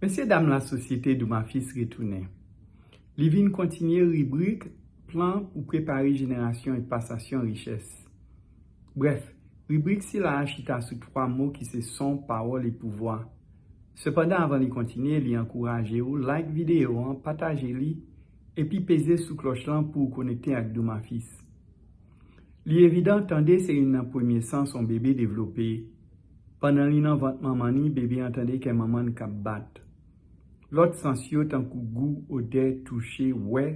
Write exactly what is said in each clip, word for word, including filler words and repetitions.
Mesye dam lasosyete Doumafis retounen. Li vin kontinye ribrik Plan pou prepare jenerasyon e pasasyon richès. Brèf, ribrik sila a chita sou twa mo ki se son, pawòl e pouvwa. Sepandan, avan li kontinye, li ankouraje w like videyo an, pataje li, epi peze sou klòch lan pou w konekte ak Doumafis. Li evidan tande se youn nan premye sans yon bebe devlope. Pandan li nan vant manman li, bebe an tande kè manman l k ap bat. Lòt sans yo tankou gou, odè, touche, wè,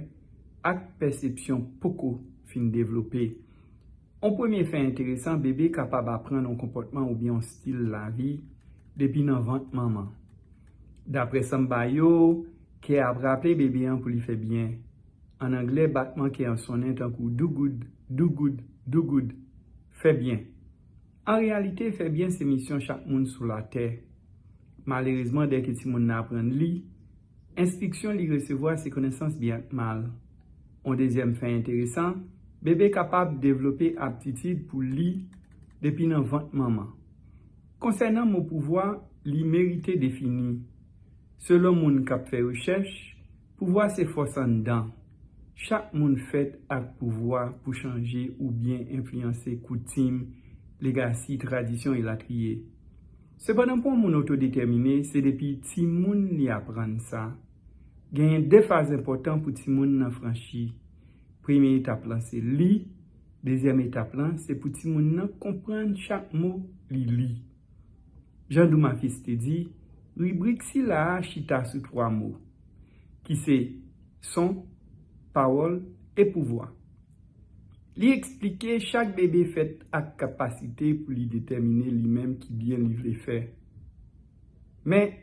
ak pèsepsyon poko fin devlope. Yon premye fè enteresan, bebe kapab aprann yon konpòtman oubyen yon stil lavi depi nan vant manman. Daprè sanba yo, kè ap raple bebe an pou li fè byen. An anglè, batman kè an sonnen tankou dougoud, dougoud, dougoud. Fè byen. An reyalite, fè byen se misyon chak moun sou latè. Malerezman, dèke timoun nan aprann li, enstriksyon li resevwa se konesans byen ak mal. Yon dezyèm fè enteresan, bebe kapab devlope aptitid pou li depi nan vant manman. Konsènan mo pouvwa, li merite defini. Selon moun k ap fè rechèch, pouvwa se fòs anndan. Chak moun fèt ak pouvwa pou chanje oubyen enfliyanse koutim, legasi, tradisyon, elatriye. Sepandan, pou yon moun otodetèmine, se depi timoun li aprann sa. Genyen de faz enpòtan pou timoun nan franchi. Premye etap lan se li, dezyèm etap lan se pou timoun nan konprann chak mo li li. Jan Doumafis te di, ribrik sila a chita sou twa mo, ki se son, pawòl e pouvwa. Li eksplike chak bebe fèt ak kapasite pou li detèmine li menm ki byen li vle fè. Men,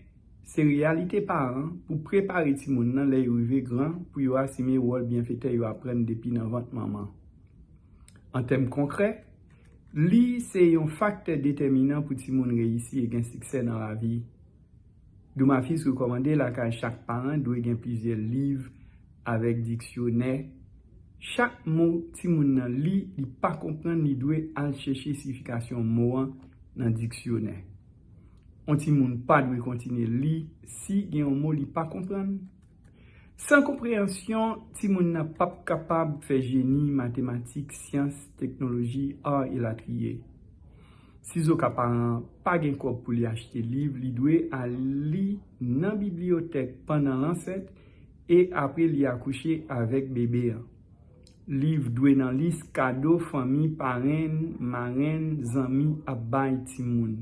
se reyalite paran pou prepare timoun nan lè yo rive gran pou yo asime wòl byenfetè yo aprann depi nan vant manman. An tèm konkrè, li se yon faktè detèminan pou timoun reyisi e gen siksè nan lavi. Doumafis rekòmande lakay chak paran dwe gen plizyè liv avèk diksyonè. Chak mo timoun nan li, li pa konprann, li dwe al chèche siyifikasyon mo an nan diksyonè. Yon timoun pa dwe kontinye li si gen yon mo li pa konprann. San konpreyansyon, timoun nan p ap kapab fè jeni, matematik, syans, teknoloji, ar, elatriye. Si zoka paran an pa gen kòb pou li achte liv, li dwe al li nan bibliyotèk pandan l ansent e apre li akouche avèk bebe an. Liv dwe nan lis kado fanmi, parenn, marenn, zanmi ap bay timoun.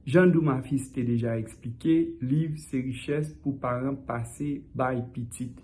Jan Doumafis te deja eksplike, liv se richès pou paran pase bay pitit.